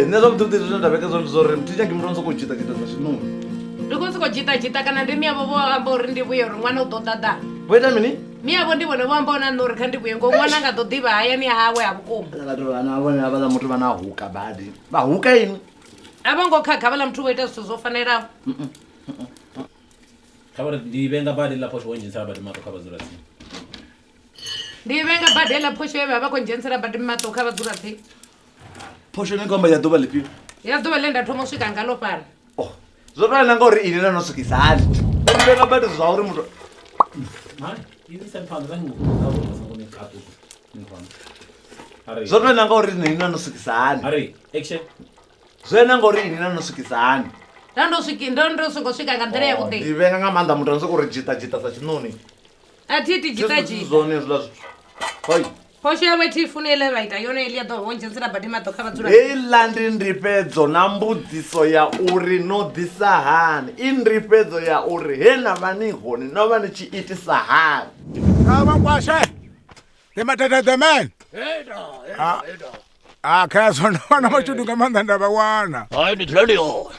Nṋe zwavhuḓi vhuḓi zwine nda vheka zwone ndi zwa uri thi nyagi muthu ano sokou dzhita dzhita sa tshiṋoni. Ndi khou sokou dzhita dzhita kana ndi miavho vho amba uri ndi vhuye uri ṅwana u ḓo ḓaḓa. Vho ita mini? Miavho ndi vhone vho ambaho na nṋe uri kha ndi vhuye ngo ṅwana nga ḓo ḓivha hayani hawe ha vhukuma. Vhathu vhana vhone havhaḽa muthu vha na huka badi. Vha huka ini. A vho ngo khakha havhaḽa muthu vho ita zwithu zwo fanelaho. Kha vha ri ndi vhenga badi ḽa phosho wo ndzhenisela badi maṱo kha vhadzulatsini. Ndi vhenga badi heiḽa phosho ye vha vha khou ndzhenisela badi maṱo kha vhadzulatsini. Phosho ni khou amba ya ḓuvha ḽifhio? Ya ḓuvha ḽe nda thoma u swika ngalo fhano. Oh, zwo fana na ngauri ini na no swikisa hani. Ndi vhenga badi zwa uri muthu zwo fana na ngauri ini na no swikisa hani. Ari, action. Zwo na ngauri ini na no swikisa hani. Nda ndo swiki ndo ndo songo swika nga nḓila ya vhuḓi. Ndi vhenga nga maanḓa muthu ano sokou ri dzhita dzhita sa tshiṋoni. A thi iti dzhita dzhita. Zwone hezwiḽa zwithu. Hoi. Phosho yawe thi funi ele vha ita yone eḽi ya ḓo vho ndzhenisela badi maṱo kha vhadzula. Heiḽa ndi ndifhedzo na mbudziso ya uri no ḓisa hani. I ndifhedzo ya uri he na vha ni hone no vha ni tshi itisa hani. Kha vha nkwashe. The matata the man. Ah, ah khazwo ndo wana mashudu nga maanḓa nda vha wana. Hai ndi dzula ndi hone.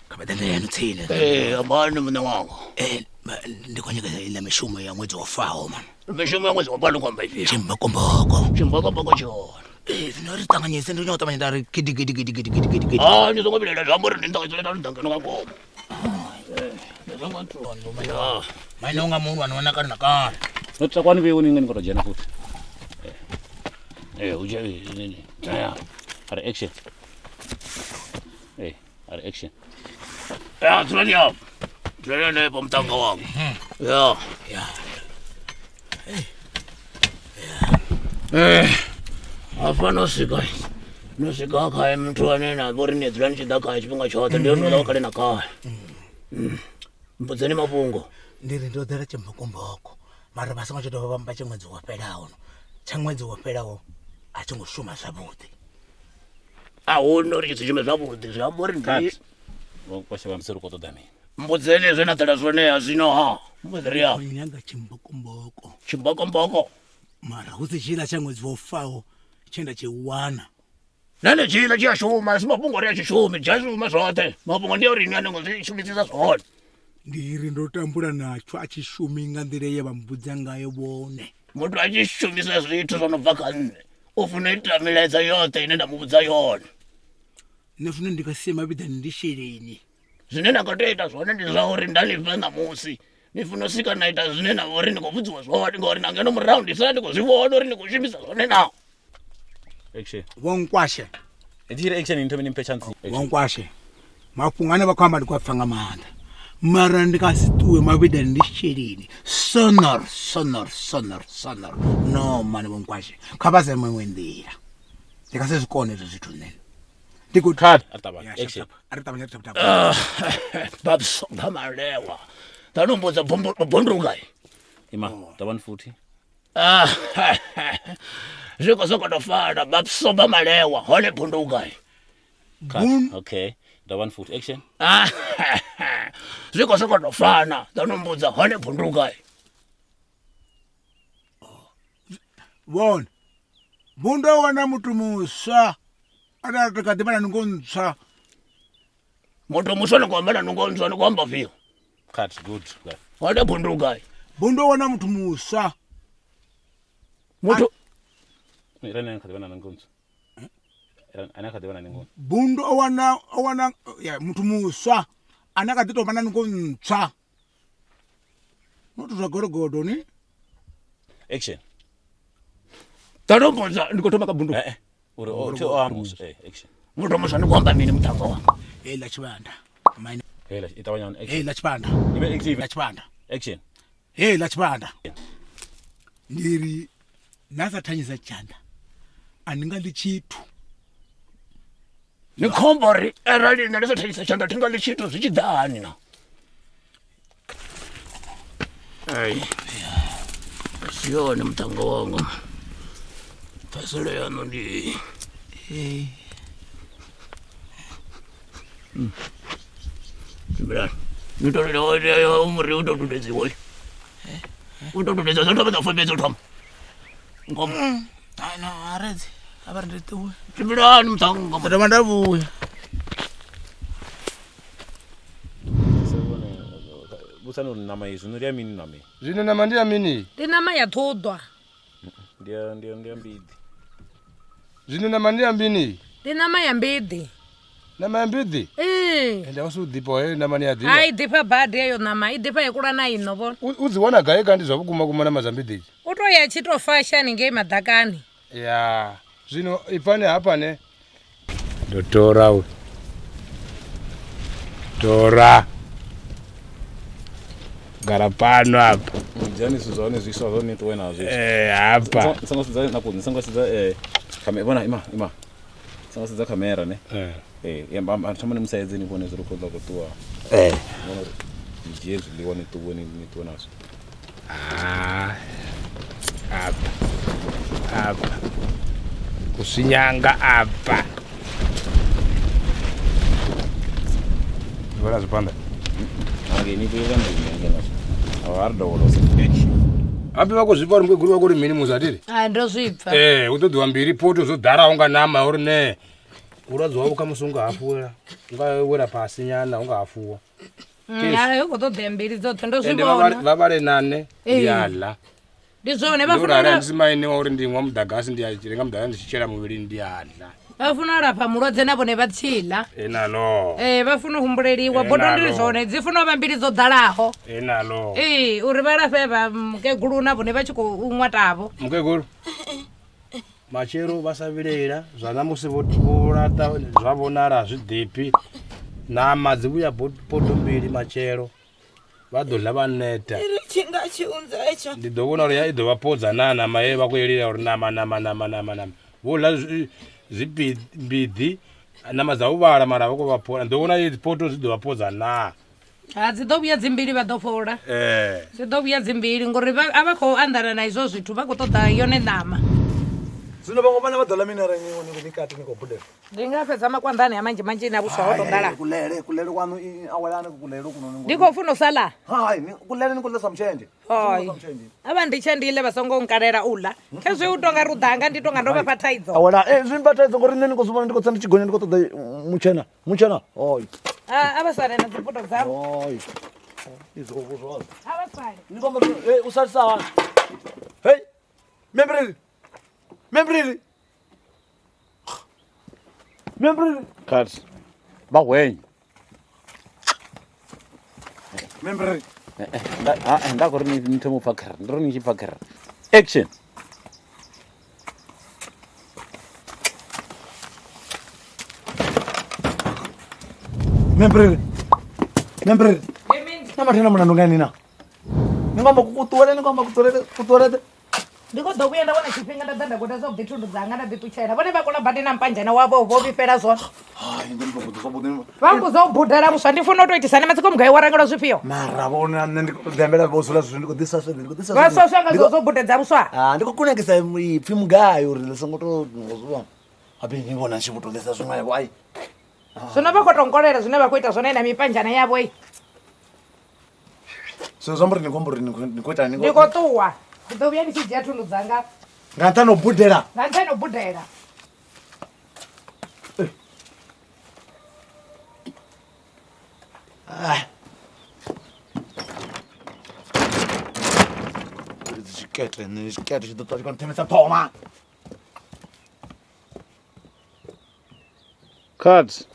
Kha vha ḓe yanu tsini. Ee, ambani muṋe wanga. Eh, ndi khou nyaga iḽa mishumo ya ṅwedzi wo faho man. Mishumo ya ṅwedzi wo faho ndi khou amba ifhio? Tshimbokomboko. Tshimbokomboko tshi hone. Ee, zwino ri ṱanganyise ndi nyaka u ṱavhanya nda ri gidi gidi gidi gidi gidi gidi gidi. Hai ni songo vhilaela zwi amba uri ndi nṱanganyisele nda ḓa ngeno nga ngomu. Ni songo ṱuwa. Maine unga muhulwane wa na kale na kale. No takwani vheiwe ni nga ni khou tou dzhena futhi. Eh, u dzhia eh, eh, Ari action. Eh, ari action. Ya, dzulani hafho. Dzulani hanefho muṱanga wanga. Ya. Ya. Eh, hafha no swika no swika khae muthu ane na vho ri ni dzula ni tshi ḓa khae tshifhinga tshoṱhe ndi hone uḽa wa kale na kale. Mbudzeni mafhungo. Ndi ri ndo ḓela tshimbokomboko mara vha songo tsha dovha vha mpha tsha ṅwedzi wo fhelaho no. Tsha ṅwedzi wo fhelaho a tshi ngo shuma zwavhuḓi. A hu na uri tshi si shume zwavhuḓi zwi amba uri ndi Cut. Vho kwashe vha mseri u khou ṱoḓa mini? Mbudzeni zwe na ḓela zwone ha zwino ha. Mbudzeni ri Khou nyaga tshimbokomboko. Tshimbokomboko. Mara hu si tshiḽa tsha ṅwedzi wo faho tshe nda tshi wana. Nṋe tshiḽa tshi a shuma si mafhungo uri a tshi shumi tshi a shuma zwoṱhe mafhungo ndi a uri inwi a ni ngo zwi shumisisa zwone. Ndi ri ndo tambula natsho a tshi shumi nga nḓila ye vha mbudza ngayo vhone. Muthu a tshi shumisa zwithu zwo no bva kha nṋe u funa u ita milaedza yoṱhe ine nda mu vhudza yone. Nṋe zwine ndi nga sia mavhiḓani ndi sheleni. Zwine nda khou tea u ita zwone ndi zwa uri nda ni fha ṋamusi ni funa u swika na ita zwine na vha uri ni khou vhudziwa zwone ngori na ngeno murahu ndi sala ndi khou zwi vhona uri ni khou shumisa zwone na. Action. Vho Nkwashe. Ndi tshi action ni thome ni mphe chance. Vho Nkwashe. Mafhungo ane vha khou amba ndi khou a pfa nga maanḓa. Mara ndi nga si ṱuwe mavhiḓani ndi sheleni. Sonor sonor sonor sonor. No mani Vho Nkwashe. Kha vha zame iṅwe nḓila. Ndi nga si zwi kone hezwo zwithu nṋe. Ndi khou Cut. A ri ṱavhanye. Yeah, Action. shut up. A ri ṱavhanye ri tap tap. Babs nga malewa. Ḓa no mbudza bondo gai. Ima, ṱavhani futhi. Ah, zwi khou sokou tou fana babs vha malewa hone bondo gai. Cut. Okay. Ṱavhani futhi. Action. Ah, zwi khou sokou tou fana ḓa no mbudza hone bondo gai. Vhone. Bundo wana muthu muswa. Ane a kha ḓi vha na nungo ntswa. Muthu muswa ni khou amba na nungo ntswa ni khou amba fhio? Cut. Good. Hone bundu gai? Bundo wana muthu muswa. Muthu Irene kha ḓi vha na nungo ntswa. Ane kha ḓi vha na nungo. Bundu o wana o wana ya muthu muswa ane a kha ḓi tou vha na nungo ntswa. No to zwa gologodo ni. Action. Ḓa no mbudza ndi khou thoma kha bundu. Eh eh. Uri o thi o amba muswa. Eh action. Muthu muswa ni khou amba mini muṱhannga wanga? Heiḽa tshivhanda. Maine. Heiḽa i ṱavhanya action. Heiḽa tshivhanda. Ibe active. Heiḽa tshivhanda. Action. Heiḽa tshivhanda. Ndi ri na sa thanyisa tshanḓa a ni nga ḽi tshithu. Ni khou amba uri arali nṋe ndi sa thanyisa tshanḓa thi nga ḽi tshithu zwi tshi ḓa hani na? Ai. Si yone muṱhannga wanga. Phasela yaṋu ndi iyi. Tshimbilani. Ni to lila muri u to dudedziwa. U to dudedziwa zwo thoma dza fembedza u thoma. Ngoma. Ai no, aredzi. A vha ri ndi ṱuwe. Tshimbilani muṱhannga. Ndo dovha nda vhuya. Vhudzani uri ṋama iyi zwino ndi ya mini ṋama iyi? Zwino ṋama ndi ya mini? Ndi ṋama ya ṱhuḓwa. Ndi ya ndi ya ndi ya mbiḓi. Zwino ṋama ndi ya mini? Ndi ṋama ya mbiḓi. Ṋama ya mbiḓi? Ee. Ende a u si u ḓifha heyo ṋama ni a ḓivha? Hai ḓifha badi heyo ṋama, i ḓifha i kula na ino vhona. U dzi wana gai kandi zwa vhukuma kuma ṋama dza mbiḓi idzi? U to ya tshi to fasha haningei maḓakani. Ya, zwino ipfani hafha ne. Ndo tora u. Tora. Gara pano apa. Dzhani zwithu zwa hone zwiswa zwa ni ṱuwe nazwo. Eh, hapa. Ni songo sedza na ni songo sedza kamera vhona ima ima. Ni songo sedza kamera ne. Eh. Eh, amba amba thoma ni musaedze ni vhone zwi ri khou ḓa khou ṱuwa. Eh. Vhona uri ni dzhie zwiḽiwa ni ṱuwe ni ṱuwe nazwo. Ah. Apa. Apa. Kusinyanga apa. Vhona zwipanda. Ange ni ṱuwe nḓuni ange nazwo. A ri dovholosa. Habe vha khou zwi pfa uri mukegulu vha khou ri mini musi atiri? Hai ndo zwi pfa. Ee, hu ṱoḓiwa mbili poto dzo ḓalaho nga ṋama uri ne vhulwadze wavho khamusi unga hafuwela unga wela fhasi nyana unga hafuwa. Hai hu khou ṱoḓea mbili dzoṱhe ndo zwi Ende vhona. vha vhale nane ndi a ḽa. Ndi zwone vha Ndi funa uri u arali ndi si maine wa uri ndi ṅwa muḓagasi ndi a renga muḓagasi ndi tshi shela muvhilini ndi a ḽa. Vha funa u lafha mulwadze na vhone vha tshi ḽa. E nalo. Ee vha funa u humbuleliwa E bodo ndi nalo. zwone dzi funa u vha mbili dzo ḓalaho. E nalo. Ee uri vha lafhe vha mukegulu na vhone vha tshi khou ṅwa tavho. Mukegulu. Matshelo vha sa vhilaela zwa ṋamusi vho laṱa zwa vhonala zwi ḓifhi. Ṋama dzi vhuya poto mbili matshelo. Vha ḓo ḽa vha neta. Ri tshi nga tshiunza etsho. Ndi ḓo vhona uri ya i ḓo vha podza na ṋama ye vha khou lila uri ṋama ṋama ṋama ṋama ṋama. Vho ḽa zwimbiḓi ṋama dza u vhala mara vha khou vha fhola. Ndi ḓo vhona idzi poto dzi ḓo vha podza naa. Ha dzi ḓo vhuya dzimbili vha ḓo fhola. Ee. Dzi ḓo vhuya dzimbili ngori a vha khou anḓana na izwo zwithu vha khou ṱoḓa yone ṋama. Zwino vhaṅwe vhana vha ḓo ḽa mini arali ni kati ni khou budela? Ndi nga fhedza makwanḓani a manzhi manzhi na vhuswa ho to ḓala. Kulele kulele kwanu awelani kulele kuno. Ndi khou funa u sala. Hai ni kulele ni khou ḽesa mutshenzhe. Hai. A vha ndi tshe ndi ḽe vha songo nkalela u ḽa. Khezwi u tonga ri u ḓanga ndi tonga ndo vha fha thaidzo. Awela zwi mpha thaidzo ngori nṋe ni khou zwi vhona ndi khou tsa ndi tshi gonya ndi khou ṱoḓa mutshena mutshena. Hoi. A vha sale na dziputo dzavho. Hoi. Izwo vho zwo. A vha sale. Ni khou amba u salisa hani? Hey. Membriri. Membriri. Membriri. Cut. Vha hwenye. Membriri. Nda khou ri ni thoma u pfa khr. Ndi ri ni tshi pfa khr. Action. Membriri. Membriri. Na mathina mulandu nga nina. Ni ngomba kukuṱuwele ni ngomba kuṱuwele kuṱuwele. Ndi khou ḓo vhuya nda wana tshifhinga nda ḓa nda guda zwavhuḓi thundu dzanga nda ḓi ṱutshela. Vhone vha kona badi na mpanzhana wavho vho vhifhela zwone. Hai ndi khou guda zwavhuḓi. Vha mbudza u budela vhuswa ndi funa u tou itisani matsiko mugayo wa rengelwa zwifhio. Mara vhona nṋe ndi khou ḓiambela vho dzula zwithu ndi khou ḓisa zwithu ndi khou ḓisa. Vha swaswa nga zwo budedza vhuswa. Ah ndi khou kunakisa ipfi mugayo uri ḽi songo to zwi vhona. Habe ni vhona tshi vho to ḓisa zwiṅwe ai. Zwino vha khou tou nkolela zwine vha khou ita zwone na mipanzhana yavho i. So zwi amba uri ni khou amba uri ni khou ita ni Ndi khou ṱuwa. Ndi ḓo vhuya ndi tshi dzhia thundu dzanga. Nga nṱhani u budela. Nga nṱhani u budela. Ah. Tshikete ni tshikete tshi ḓo ṱwa tshi khou nthemesa ṱhoho. Cut.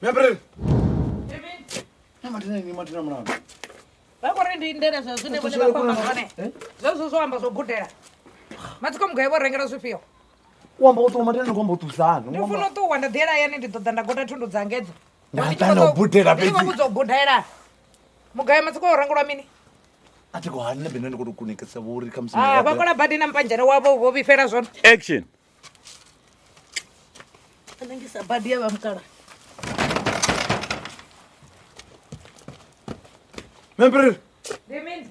Membriri. Na mathina ni mathina mulandu. Vha khou ri ndi ndele zwa zwine vhone vha khou amba zwone. Zwezwo zwo amba zwo budela. Matsiko mugayo vho rengela zwifhio. U amba u ṱuwa mathina ni khou amba u ṱuwisani. Ndi funa u ṱuwa nda ḓiela hayani ndi ḓo ḓa nda goda thundu dzanga edzo. Nga nṱhani ha u budela Ndi khou fhedzi. vhudza u budela. Mugayo matsiko o rengelwa mini? A thi khou hani nṋe ndi khou tou kunakisa vho uri khamusi. Ah vha kona badi na mpanzhana wavho vho vhifhela zwone. Action. Nangisa badi ya vha mukala. Membriri. Ndi mini?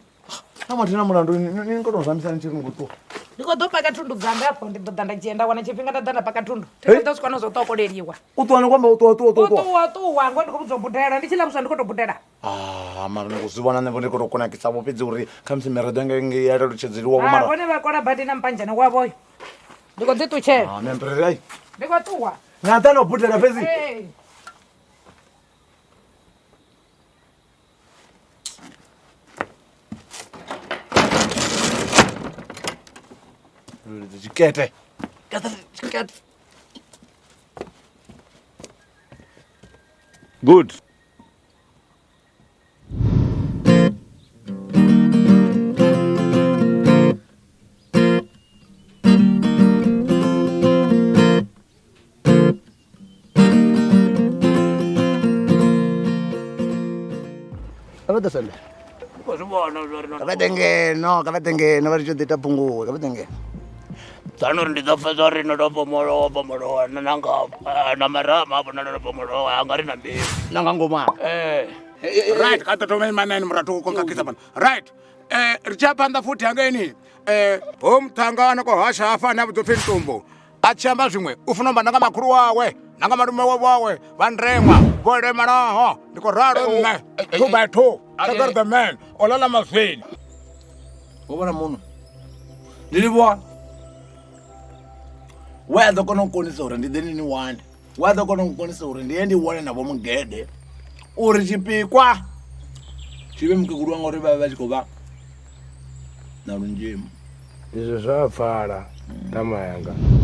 Na mathina mulandu ni khou tou zambisa ni tshi ri ni khou ṱuwa. Ndi khou ḓo paka thundu dzanga afho ndi ḓo ḓa nda dzhia nda wana tshifhinga nda ḓa nda paka thundu. Thi ḓo swika na zwo ṱokoleliwa. U ṱuwa ni khou amba u ṱuwa ṱuwa U ṱuwa. ṱuwa ṱuwa ngo ndi khou vhudzwa u budela ndi tshi ḽa vhuswa ndi khou tou budela. Ah mara ni khou zwi vhona nṋe vho ndi khou tou kunakisa vho fhedzi uri khamusi miraḓo yanga nge ya lelutshedzeliwa vho Ah mara. vhone vha kola badi na mpanzhana wavho. Ndi khou ḓi ṱutshela. Ah membriri ai. Ndi khou ṱuwa. Nga nṱhani ha u budela fhedzi. Ee. Tshikete. Tshikete. Good. Vha Ndi khou zwi vhona zwa uri no Kha vha ḓe ngeno, kha vha ḓe ngeno vha ri tshi ḓo ita phunguwe, kha vha ḓe ngeno. Tsani uri ndi ḓo pfa zwa uri no tou pomolowa pomolowa na nanga na marama hafho na no pomolowa anga ri na mbilu. Na nga ngoma. Eh. Right, kha ḓo thoma ima nani murathu ko khakhisa fhano. Right. Ri tshi ya phanḓa futhi hangeini. Ho muṱhanga ana khou hasha hafha ane a vhidzwa upfi Ntumbu. A tshi amba zwiṅwe u funa u amba na nga makhulu wawe na nga malume wawe vha ndreṅwa vho lemalaho ndi khou ralo nṋe 2 by 2 Sugar the man o lala mazwini. Wo vhona muno. Ndi livhuwa. We a ḓo kona u konisa uri ndi ḓe ni ni wane. We a ḓo kona u konisa uri ndi ye ndi wane na vho Mugede uri tshipikwa tshi vhe mukegulu wanga uri vha vhe vha tshi khou vha na lunzhemu. Izwo zwa pfala ṱama yanga.